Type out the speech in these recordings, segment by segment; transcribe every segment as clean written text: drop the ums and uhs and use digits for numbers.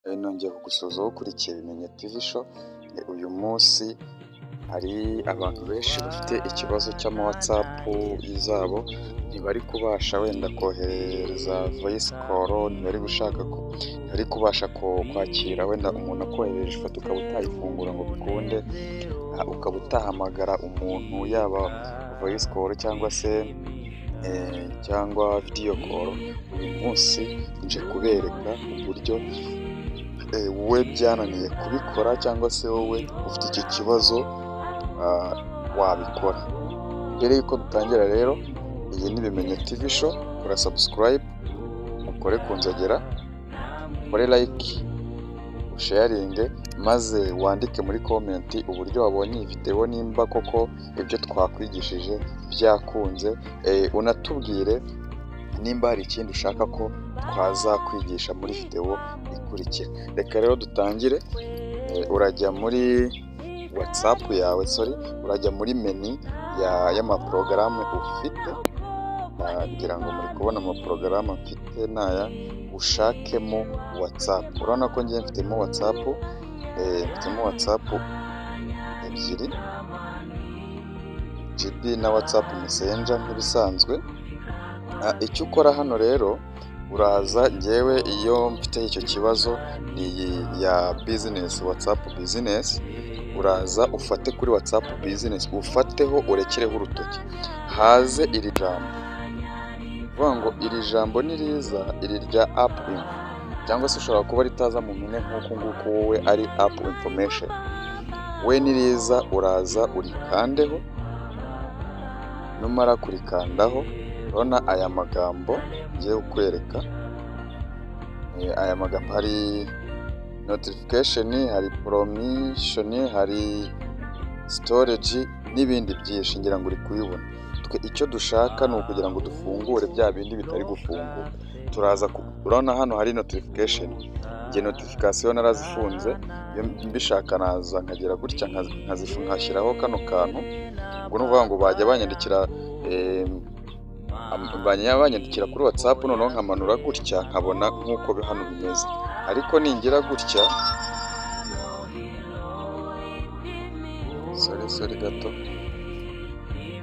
Nongeye kugusuhuza ukurikiye Bimenye TV Show. Uyu munsi hari abantu benshi bafite ikibazo cy'ama WhatsApp zabo, ntibari kubasha wenda kohereza voice call, ntibari gushaka, ntibari kubasha kwakira wenda umuntu akoherereje ifoto ukaba utayifungura ngo bikunde, ukaba utahamagara umuntu yaba voice call cyangwa se cyangwa video call. Uyu munsi nje kubereka uburyo wowe byananiye kubikora cyangwa se wowe ufite icyo kibazo wabikora. Mbere y'uko dutangira rero, iyi ni Bimenye TV Show, kora subscribe, ukore ku nzogera, ukore like, usharinge, maze wandike muri comment uburyo wabonye iyi video, nimba koko ibyo twakwigishije byakunze, unatubwire nimba hari ikindi ushaka ko twazakwigisha muri video ikurikira. Reka rero dutangire. Urajya muri WhatsApp yawe, sorry, urajya muri menu y'amaporogaramu ufite, ngira ngo muri kubona amaporogaramu mfite naya, ushakemo WhatsApp. Urabona ko ngiye mfitemo WhatsApp, mfitemo WhatsApp ebyiri, GB na WhatsApp Messenger nk'ibisanzwe. Icyo ukora hano rero, uraza, ngewe iyo mfite icyo kibazo ni iyi ya business, WhatsApp Business. Uraza ufate kuri WhatsApp Business, ufateho urekereho urutoki, haze iri jambo. Kuvuga ngo iri jambo ni riza, iri rya app info, cyangwa se ushobora kuba ritaza mu mpine nk'uku nguku, wowe ari app information. We niriza uraza urikandeho. Numara kurikandaho, urabona aya magambo ngiye kukwereka. Aya magambo, hari notification, hari permission, hari storage n'ibindi byinshi, ngira ngo uri kubibona. Twe icyo dushaka ni ukugira ngo dufungure bya bindi bitari gufunguka. Turaza, urabona hano hari notification. Njye notification narazifunze. Iyo mbishaka naza nkagira gutya nkashyiraho kano kantu. Ubwo ni ukuvuga ngo bajya banyandikira, banyandikira kuri WhatsApp, noneho nkamanura gutya nkabona nk'uko hano bimeze. Ariko ningira gutya, sorry, sorry gato,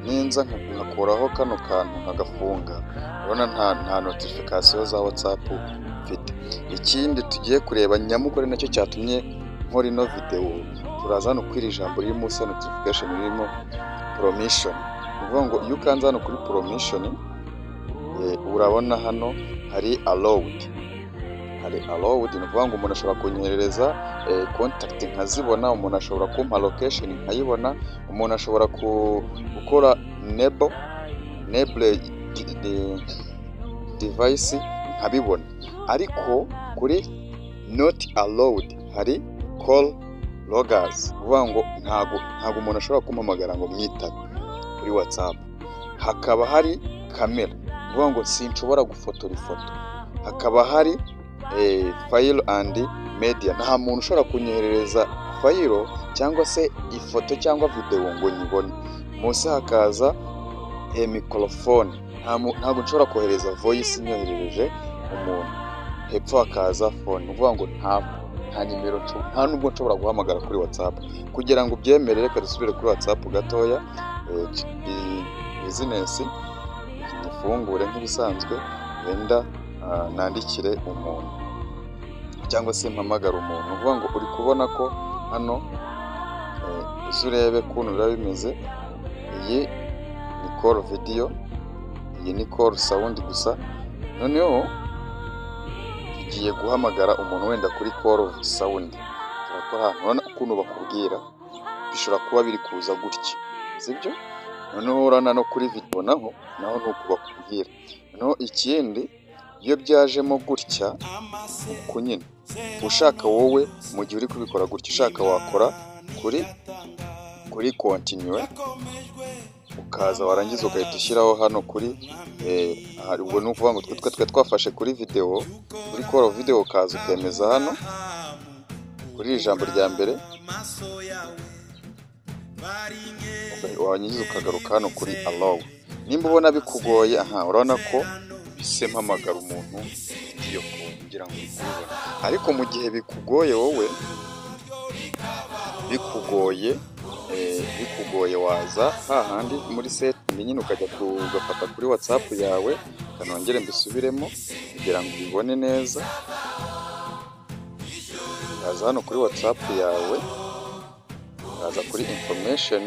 ninza nkakuraho kano kantu nkagafunga, urabona nta notification za WhatsApp mfite. Ikindi tugiye kureba nyamukuru, nacyo cyatumye nkora ino video, turaza hano kuri iri jambo riri munsi ya notification ririmo permission. Ni ukuvuga ngo iyo ukanze hano kuri permission, urabona hano hari allowed, hari allowed. Ni ukuvuga ngo umuntu ashobora kunyoherereza contact nkazibona, umuntu ashobora kumpa location nkayibona, umuntu ashobora gukora enable device nkabibona. Ariko kuri not allowed hari call logs, ukuvuga ngo ntago umuntu ashobora kumpamagara ngo mwitabe kuri WhatsApp. Hakaba hari camera, ukuvuga ngo sinshobora gufotora ifoto. Hakaba hari file and media, nta muntu ushobora kunyoherereza file cyangwa se ifoto cyangwa video ngo nyibone. Munsi hakaza microphone, ntabwo nshobora kohereza voice nyoherereje umuntu. Hepfo hakaza phone, ni ukuvuga ngo nta nimero, nta nubwo nshobora guhamagara kuri WhatsApp. Kugira ngo ubyemere, reka dusubire kuri WhatsApp gatoya, Business, nyifungure nk'ibisanzwe, wenda nandikire umuntu cyangwa se mpamagare umuntu. Ni ukuvuga ngo uri kubona ko hano, uze urebe ukuntu biba bimeze. Iyi ni call video, iyi ni call sound gusa. Noneho tugiye guhamagara umuntu wenda kuri call sound, turakora hano. Urabona ukuntu bakubwira, bishobora kuba biri kuza gutya, sibyo? Noneho urabona no kuri video naho ni uku bakubwira. Noneho ikindi, iyo byajemo gutya uku nyine, ushaka wowe mu gihe uri kubikora gutya, ushaka wakora kuri continue, ukaza warangiza ugahita ushyiraho hano kuri, ubwo ni ukuvuga ngo twe twafashe kuri video, kuri call video, ukaza ukemeza hano kuri iri jambo rya mbere, warangiza ukagaruka hano kuri allow. Nimba ubona bikugoye, aha urabona ko bise mpamagara umuntu video call. Ngira ngo uri kubibona. Ariko mu gihe bikugoye, wowe bikugoye, waza hahandi muri setting nyine, ukajya ugafata kuri WhatsApp yawe. Kanongere mbisubiremo kugira ngo ubibone neza. Uraza hano kuri WhatsApp yawe, ukaza kuri information,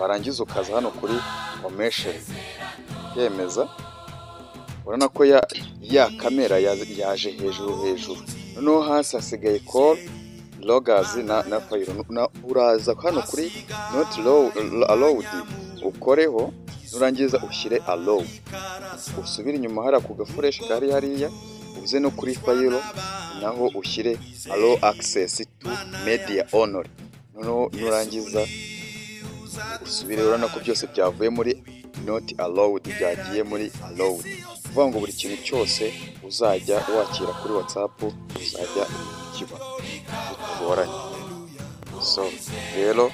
warangiza ukaza hano kuri permission, ukemeza. Urabona ko ya kamera yaje hejuru hejuru, noneho hasi hasigaye call logs na file. Uraza hano kuri not allowed ukoreho, nurangiza ushyire allow, usubire inyuma hariya ku gaflèche kari hariya, uze no kuri file naho ushyire allow access to media only. Noneho nurangiza usubire. Urabona ko byose byavuye muri not allowed byagiye muri allowed. Kuvuga ngo buri kintu cyose uzajya wakira kuri WhatsApp uzajya ukibona bitagoranye. So rero,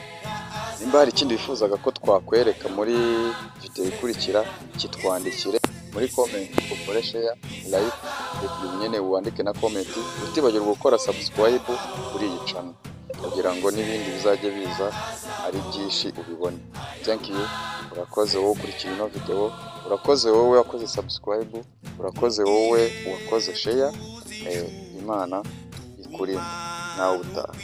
nimba hari ikindi wifuzaga ko twakwereka muri video ikurikira, kitwandikire muri comment, ukore share, like, nyine wandike na comment, utibagirwa gukora subscribe kuri iyi channel kugira ngo n'ibindi bizajye biza ari byinshi ubibone. Thank you, urakoze wowe ukurikira ino video, urakoze wowe wakoze subscribe, urakoze wowe wakoze share. Imana ikurinde, nawe utaha.